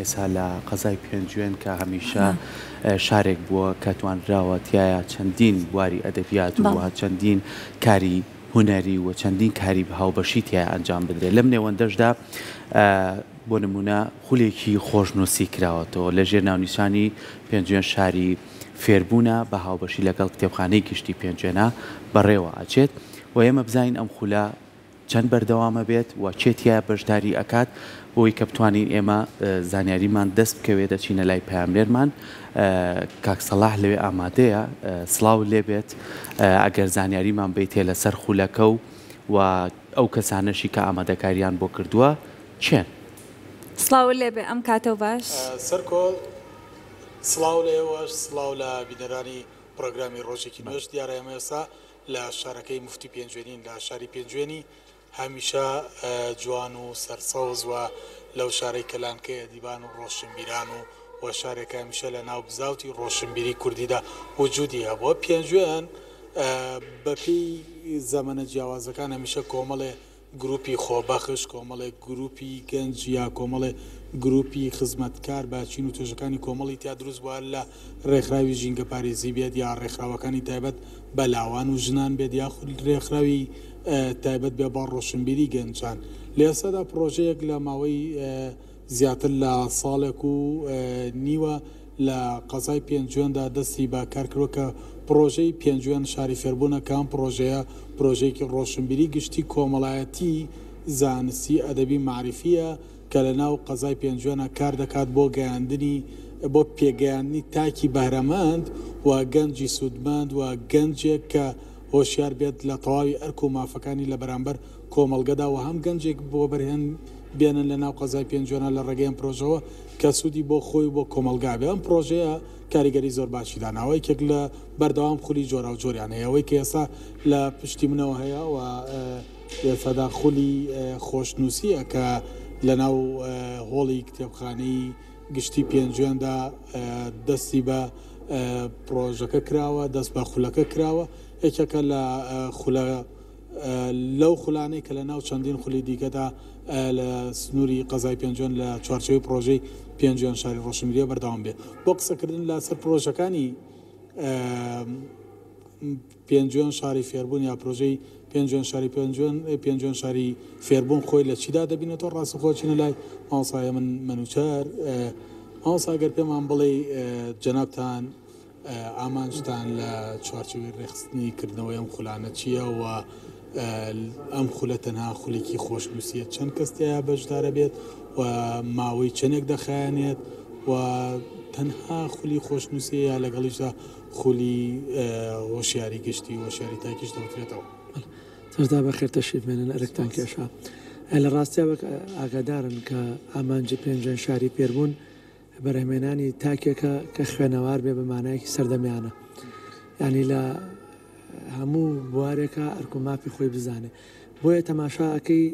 ئێستا لە قەزای پێنجوێن کە هەمیشە شارێک بووە کە توانراوە تیایا چەندین بواری ئەدەبیات و چەندین کاری هونەری و چەندین کاری هاوبەشی تیایا ئەنجام بدرێت لەم نێوەندەشدا بۆ نمونە خولێکی خۆشنووسی کراوەتەوە لە ژێر ناونیشانی پێنجوێن شاری فێربوونە بە هاوبەشی لەگەڵ کتێبخانەی گشتی پێنجوێنە بەڕێوە ئەچێت و ئێمە بزانین ئەم خولە چەند بەردەوام ئەبێت و کێ تیایا بەشداری ئەکات بۆی کە بتوانین ئێمە زانیاریمان دەست بکەوێت دەچینە لای پەیامنێرمان کاک سەڵاح لەوێ ئامادەیە سڵاو لێبێت ئەگەر زانیاریمان بیتێ لەسەر خولەکە و و ئەو کەسانەشی کە ئامادەکاریان بۆ کردووە کێن؟ سڵاو لێبێ ئەم کاتەو باش. سەرکۆ سڵاو لە ئێوەش سڵاو لە بینەرانی پڕۆگرامی ڕۆژێکی نوێش دیارە ئێمە ئێستا لە شارەکەی موفتی پێنجوێنین، لە شاری پێنجوێنی هەمیشە جوان و سەرسەوز و لەو شارەی کە لانکەی ئەدیبان و ڕۆشنبیران و و شارێکە هەمیشە لە ناو بزاوتی ڕۆشنبیری کوردیدا وجودی هەبووە. پێنجوێن بەپێی زەمەنە جیاوازەکان هەمیشە کۆمەڵێ گروپی خۆبەخش، کۆمەڵێک گروپی گەنج یا کۆمەڵێ گروپی خزمەتکار بە چین و توێژەکانی کۆمەڵی تیا دروست بووە لە ڕێکخراوی ژینگەپارێزی بێت یا ڕێکخراوەکانی تایبەت بە لاوان و ژنان بێت یاخود ڕێکخراوی تایبەت بێ بە ڕۆشنبیری گەنجان. لە ئێستادا پڕۆژەیەک لە ماوەی زیاتر لە ساڵێک و نیوە لە قەزای پێنجوێندا دەستی بە کار کردووە کە پڕۆژەی پێنجوێن شاری فێربوونە کە ئەم پڕۆژەیە پرۆژەیەکی ڕۆشنبیری گشتی کۆمەڵایەتی زانستی ئەدەبی مەعریفییە کە لە ناو قەزای پێنجوێنە کار دەکات بۆ گەیاندنی بۆ پێگەیاندنی تاکی بەهرەمەند و گەنجی سوودمەند و گەنجێک کە هۆشیار بێت لە تەواوی ئەرک و مافەکانی لە بەرامبەر کۆمەڵگەدا و هەم گەنجێک وەبەرهێن بێنن لە ناو قەزای پێنجوێنە لە ڕێگەی ئەم پرۆژەوە کە سوودی بۆ خۆی و بۆ کۆمەڵگا بێ. ئەم پرۆژەیە کاریگەری زۆر باشی داناوە. یەکێک لە بەردەوام خولی جۆراوجۆریان هەیە. ئەوەی کە ئێستا لە پشتی منەوە هەیە و ئێستادا خولی خۆشنووسییە کە لە ناو هۆڵی کتێبخانەی گشتی پێنجوێندا دەستی بە پرۆژەکە کراوە، دەست بە خولەکە کراوە. یەکێکە لە خولە لەو خولانەی کە لە ناو چەندین خولی دیکەدا لە سنووری قەزای پێنجوێن لە چوارچێوەی پڕۆژەی پێنجوێن شاری ڕۆشنبیریە بەردەوام بێت. بۆ قسەکردن لەسەر پرۆژەکانی پێنجوێن شاری فێربوون یا پرۆژەی پێنجوێن شاری پێنجوێن پێنجوێن شاری فێربوون خۆی لە چیدا دەبینێتەوە ڕاستەخۆ چینە لای مامۆستا هێمن مەنوچەر مامۆستا گەر پێمان بڵێی جەنابتان ئامانجتان لە چوارچێوەی ڕێکخستنی کردنەوەی ئەم خولانە چییە و ئەم خولە تەنها خولێکی خۆشنووسیە چەند کەس تیایا بەشدارە بێت و ماوەی چەندێک دەخایەنێت و تەنها خولی خۆشنووسیە یا لەگەڵیشدا خولی هۆشیاری گشتی هۆشیاری تاکیش دەوترێتەوە؟ سەرتا بەخێر تەشریف بێنن ئەرکتان کێشا لە ڕاستیا وەک ئاگادارن کە ئامانجی پێنجوێن شاری فێربوون بەرهەمێنانی تاکێکە کە خوێنەوار بێ بە مانایەکی سەردەمیانە یانی لە هەموو بوارێکا ئەرک و مافی خۆی بزانێ بۆیە تەماشا ئەکەی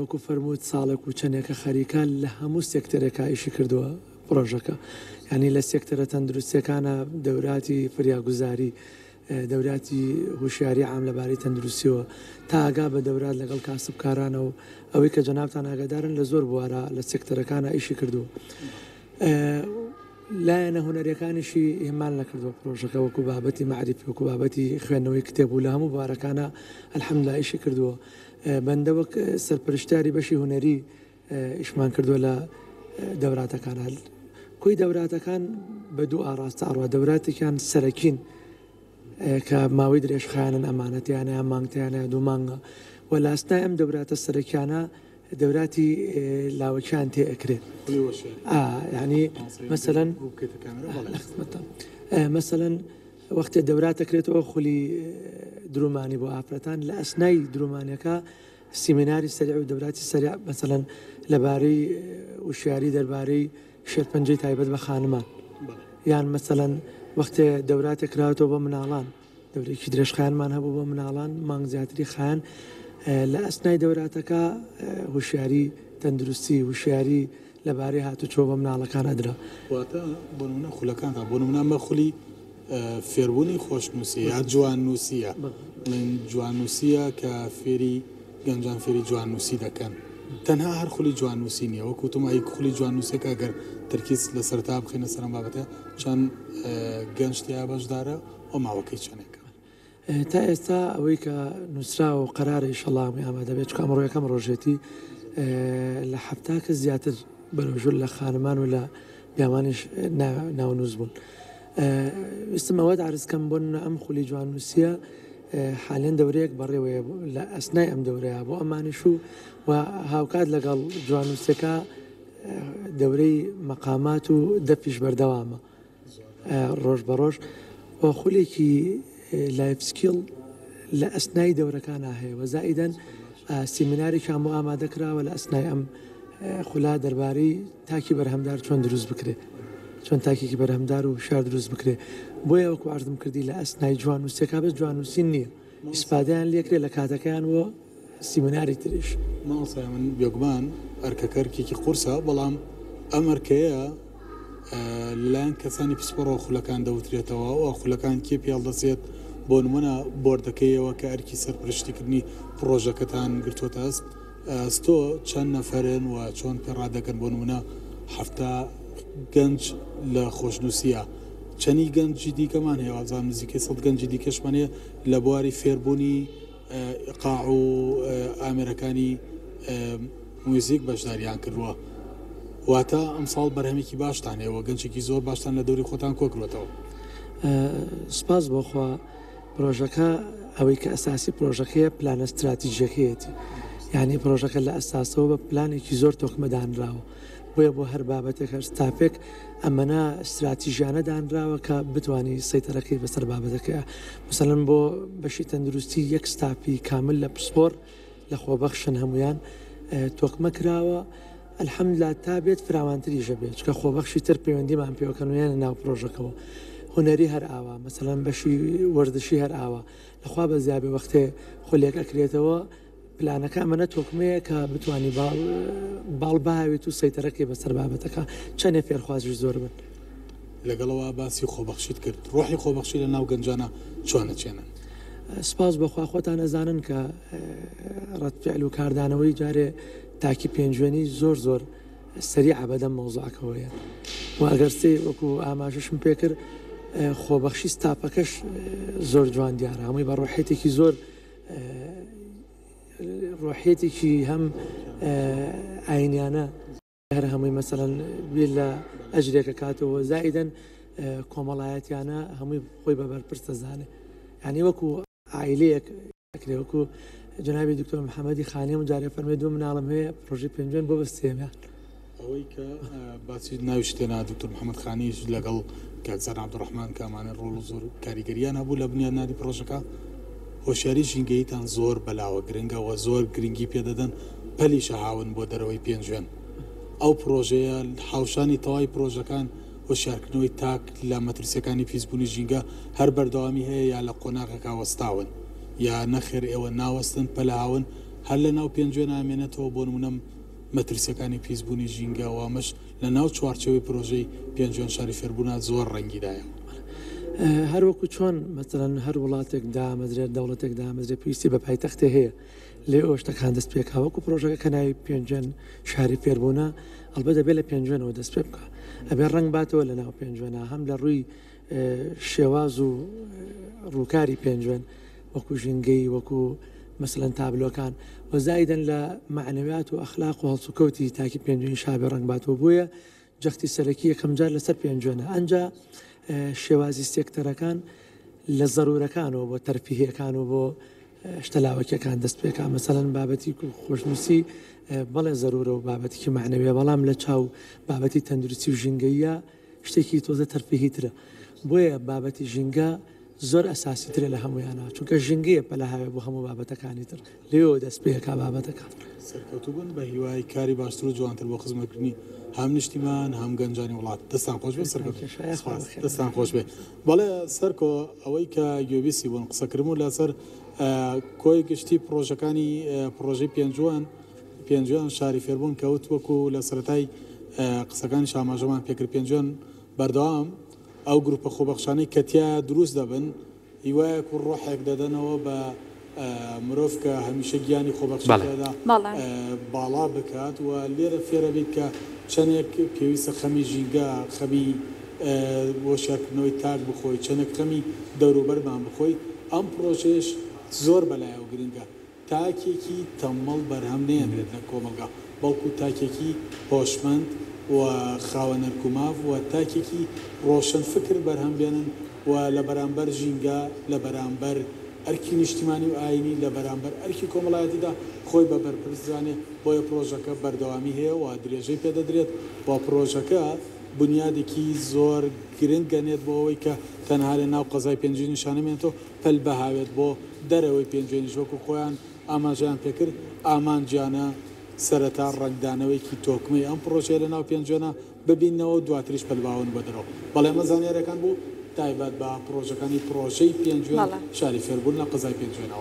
وەکو فەرمووت ساڵێک و چەندێکە خەریکە لە هەموو سێکتەرێکا ئیشی کردووە پڕۆژەکە یانی لە سێکتەرە تەندروستیەکانە دەوراتی فریاگوزاری دەوراتی هوشیاری عام لەبارەی تەندروستیەوە تا ئەگا بە دەورات لەگەڵ کاسبکارانە و ئەوەی کە جەنابتان ئاگادارن لە زۆر بوارا لە سێکتەرەکانا ئیشی کردووە لایەنە هونەریەکانیشی ئیهمال نەکردووە پرۆژەکە وەکو بابەتی مەعریفی وەکو بابەتی خوێندنەوەی کتێب و لە هەموو بوارەکانا الحمدللە ئیشی کردووە بەندە وەک سەرپەرشتیاری بەشی هونەری ئیشمان کردووە لە دەوراتەکانا کۆی دەوراتەکان بە دوو ئاڕاستە ئەڕوا دەوراتێکیان سەرەکین کە ماوەی درێژخایەنن ئەمانە تیانە مانگ تیانە دوو مانگە و لاستای ئەم دەوراتە سەرەکیانە دەوراتی لاوەکیان تێ ئەکرێ ینی مەسەەن مەسەەن وەختێ دەوراتەکرێتەوە خولی درومانی بۆ ئافرەتان لە ئەسنای درومانەکە سیمیناری سەریع و دەوراتی سەریع مەسەلەن لەبارەی وشیاری دەربارەی شێرپەنجەی تایبەت بە خانمان یان مەسەلەن وەختێ دەوراتێک کراوەتەوە بۆ مناڵان دەورێکی درێژخایەنمان هەبوو بۆ مناڵان مانگ زیاتری خایەن لە ئەسنای دەوراتەکە هوشیاری تەندروستی هوشیاری لەبارەی هاتوچۆ بە مناڵەکان ئەدرا. واتە بۆ نمونە خولەکانتان بۆ نمونە ئەمە خولی فێربوونی خۆشنووسی یا جواننووسییە بڵێن جواننووسییە کە فێری گەنجان فێری جواننووسی دەکەن. تەنها هەر خولی جواننووسی نییە، وەک وتم ئەی خولی جواننووسیەکە ئەگەر تەرکیز لە سەرەتا بخەینە سەر ئەم بابەتە چەند گەنج تیا بەشدارە و ماوەکەی چەندێکە؟ تا ئێستا ئەوەی کە نووسراوە و قەرارە ئیشەڵا هەمووی ئامادە بێت چونکە ئەمڕۆ یەکەم ڕۆژێتی لە 70 کەس زیاتر بەرەوژوور لە خانمان و لە پیاوانیش ناونووس بوون. ویستم ئەوەت عەرز کەم بۆ نمونە ئەم خولی جواننووسیە حالێن دەورەیەک بەڕێوەیە لە ئەسنای ئەم دەورەیە بۆ ئەمانیش و و هاوکات لەگەڵ جواننووسەکە دەورەی مەقامات و دەفیش بەردەوامە. ڕۆژ بە ڕۆژ و خولێکی life skill لە ئەسنای دەورەکانا هەیە و زائیدەن سیمینارێکیان بۆ ئامادە کراوە لە ئەسنای ئەم خولا دەربارەی تاکی بەرهەمدار چۆن دروست بکرێ چۆن تاکێکی بەرهەمدار و شار دروست بکرێ بۆیە وەکو عەرزم کردی لە ئەسنای جواننووسیەکە بەس جواننووسین نییە ئیسفادەیان لێکرێ لە کاتەکەیان بۆ سیمیناری تریش. مامۆستا من بێگومان ئەرکەکە ئەرکێکی قورسە بەڵام ئەم ئەرکەیە لەلایەن کەسانی پسپۆڕەوە خولەکان دەوترێتەوە و خولەکان کێ پێ هەڵدەسێت بۆ نمونە بۆردەکەیەوە کە ئەرکی سەرپەرشتیکردنی پڕۆژەکەتان گرتووەتە ئەستۆ چەند نەفەرن و چۆن پێ ڕادەکەن بۆ نمونە 70 گەنج لە خۆشنووسیە چەنی گەنجی دیکەمان هەیە وابزانم نزیکەی 100 گەنجی دیکەشمان هەیە لە بواری فێربوونی ئیقاع و ئامێرەکانی موزیک بەشداریان کردووە. واتە ئەمساڵ بەرهەمێکی باشتان هەیە و گەنجێکی زۆر باشتان لە دەوری خۆتان کۆکردووەتەوە. سوپاس بۆ خوا پرۆژەکە ئەوەی کە ئەساسی پرۆژەکەیە پلانە ستراتیژیەکەیەتی یعنی پرۆژەکە لە ئەساسەوە بە پلانێکی زۆر تۆکمە دانراوە بۆیە بۆ هەر بابەتێک هەر ستافێک ئەمەنە ستراتیژیانە دانراوە کە بتوانی سەیتەرەکەی بەسەر بابەتەکەیە مەسەلەن بۆ بەشی تەندروستی یەک ستافی کامل لە پسپۆر لە خۆبەخشن هەمویان تۆکمە کراوە الحمدلله تا بێت فراوانتریشە بێت چکە خۆبەخشی تر پەیوەندیمان پێوەکەن ویانە ناو پرۆژەکەەوە هونەری هەر ئاوا مەسەلەن بەشی وەرزشی هەر ئاوا لەخوا بەزیابێ وەختێ خولێک ئەکرێتەوە پلانەکە ئەمەنە تۆکمەیە کە بتوانی باڵ باڵ بهاوێت و سەیتەرەکەی بەسەر بابەتەکە چەنێ فێرخوازیش زۆر بن. لەگەڵەوە باسی خۆبەخشیت کرد، ڕۆحی خۆبەخشی لە ناو گەنجانا چۆن ئەچێنن؟ سپاس بۆ خوا خۆتان ئەزانن کە ڕەد فعل و کاردانەوەی جارێ تاکی پێنجوێنی زۆر زۆر سەریعە بەدەم مەوزوعەکەوەیە و ئەگەر سێ وەکو ئاماژەشم پێکرد خۆبەخشی ستافەکەش زۆر جوان دیارە هەمووی بە ڕۆحێتێکی زۆر ڕۆحیەتێکی هەم ئاینیانە هەر هەمووی مەسەلەن بیر لە ئەجرێکە کاتەوە زائیدەن کۆمەڵایەتیانە هەمووی خۆی بە بەرپرس دەزانێ یعنی وەکو عائیلەیەک ئەکرێ وەکو جەنابی دکتۆر محەممەدی خانی و جارێ فەرمێ دوو مناڵم هەیە پرۆژەی پێنجوێن بۆ بەستێمیان ئەوەی کە باسی ناویشت هێنا دکتۆر محەممەد خانیش لەگەڵ کاک زانا عەبدولڕەحمان کە ئەمانە ڕۆڵ و زۆر کاریگەریان هەبوو لە بنیادنانی پڕۆژەکە هۆشیاری ژینگەییتان زۆر بەلاوە گرنگە و زۆر گرنگی پێدەدەن پەلیشە هاون بۆ دەرەوەی پێنجوێن ئەو پرۆژەیە هاوشانی تەواوی پرۆژەکان هۆشیارکردنەوەی تاک لە مەترسیەکانی پیسبوونی ژینگە هەر بەردەوامی هەیە یا لە قۆناغێکا وەستاون یا نەخێر ئێوە ناوەستن پەلهاون هەر لە ناو پێنجوێن ئامێنێتەوە بۆ نمونە مەترسیەکانی پیسبوونی ژینگە و ئەمەش لە ناو چوارچێوەی پرۆژەی پێنجوێن شاری فێربوونە زۆر ڕەنگی دایەوە. هەر وەکو چۆن مەسەلەن هەر وڵاتێک دامەزرێت، دەوڵەتێک دامەزرێت پێویستی بە پایتەختێ هەیە، لێ شتەکان دەست پێکا وەکو پرۆژەکە کە ناوی پێنجوێن شاری فێربوونە ئەڵبەت دەبێت لە پێنجوێنەوە دەست پێ بکا، ئەبێ ڕەنگ باتەوە لە ناو پێنجوێنا هەم لە ڕووی شێواز و ڕووکاری پێنجوێن وەکو ژینگەی وەکو مەسەلەن تابلۆکان و زایدەن لە مەعنەویات و ئەخلاق و هەڵسوکەوتی تاکی پێنجوێنی شابێ ڕەنگ باتەوە بۆیە جەختی سەرەکی یەکەمجار لەسەر پێنجوێنە ئەنجا شێوازی سێکتەرەکان لە زەرورەکانەوە بۆ تەرفیهیەکان و بۆ شتە لاوەکیەکان دەست پێکا مەسەلەن بابەتی خۆشنووسی بەڵێ زەرورە و بابەتێکی مەعنەویە بەڵام لە چاو بابەتی تەندروستی و ژینگەیە شتێکی تۆزە تەرفیهی ترە بۆیە بابەتی ژینگە زۆر ئەساسی ترە لە هەموویانە چونکە ژینگەیە پەلەهاوێ بۆ هەموو بابەتەکانی تر لێوە دەست پێکا بابەتەکان. سەرکەوتوو بن بە هیوای کاری باشتر و جوانتر بۆ خزمەتکردنی هەم نیشتیمان هەم گەنجانی وڵات دەستان خۆش بێت سەرکەوتوو سپاس دەستان خۆش بێت بەڵێ سەرکۆ ئەوەی کە گوێبیستی بوون قسەکردن و لەسەر کۆی گشتی پڕۆژەکانی پڕۆژەی پێنجوان پێنجوێن شاری فێربوون کەوت وەکو لە سەرەتای قسەکانیش ئاماژەمان پێکرد پێنجوێن بەردەوام ئەو گروپە خۆبەخشانەی کە تیایا دروست دەبن هیوایەک و ڕۆحێک دەدەنەوە بە مرۆڤ کە هەمیشە گیانی خۆبەخشی بەڵێ. تیادا بەڵێ. باڵا بکات و لێرە فێرەبیت کە چەندێک پێویستە خەمی ژینگە، خەمی هۆشیارکردنەوەی تاک بخۆی، چەندێک خەمی دەوروبەرمان بخۆی، ئەم پڕۆژەیەش زۆر بەلایەوە گرنگە. تاکێکی تەممەڵ بەرهەم نەیەنرێت لە کۆمەڵگا، بەڵکو تاکێکی هۆشمەند و خاوەن ئەرک و ماف و تاکێکی ڕۆشن فکر بەرهەم بێنن و لە بەرامبەر ژینگە، لە بەرامبەر ئەرکی نیشتیمانی و ئایینی، لە بەرامبەر ئەرکی کۆمەڵایەتیدا خۆی بە بەرپرس بزانێ، بۆیە پڕۆژەکە بەردەوامی هەیە و درێژەی پێدەدرێت و پڕۆژەکە بونیادێکی زۆر گرنگ ئەنێت بۆ ئەوەی کە تەنها لە ناو قەزای پێنجوینیشا نەمێنێتەوە، پەل بهاوێت بۆ دەرەوەی پێنجوێنیش وەکو خۆیان ئاماژەیان پێکرد، ئامانجیانە سەرەتا ڕەنگدانەوەیەکی تۆکمەی ئەم پڕۆژەیە لەناو پێنجوێنە ببیننەوە و دواتریش پەل باون بۆ دەرەوە. بەڵێ ئەمە زانیاریەکان بوو تایبەت بە پڕۆژەکانی پڕۆژەی پێنجوێن بەڵێ. شاری فێربوون لە قەزای پێنجوێنەوە.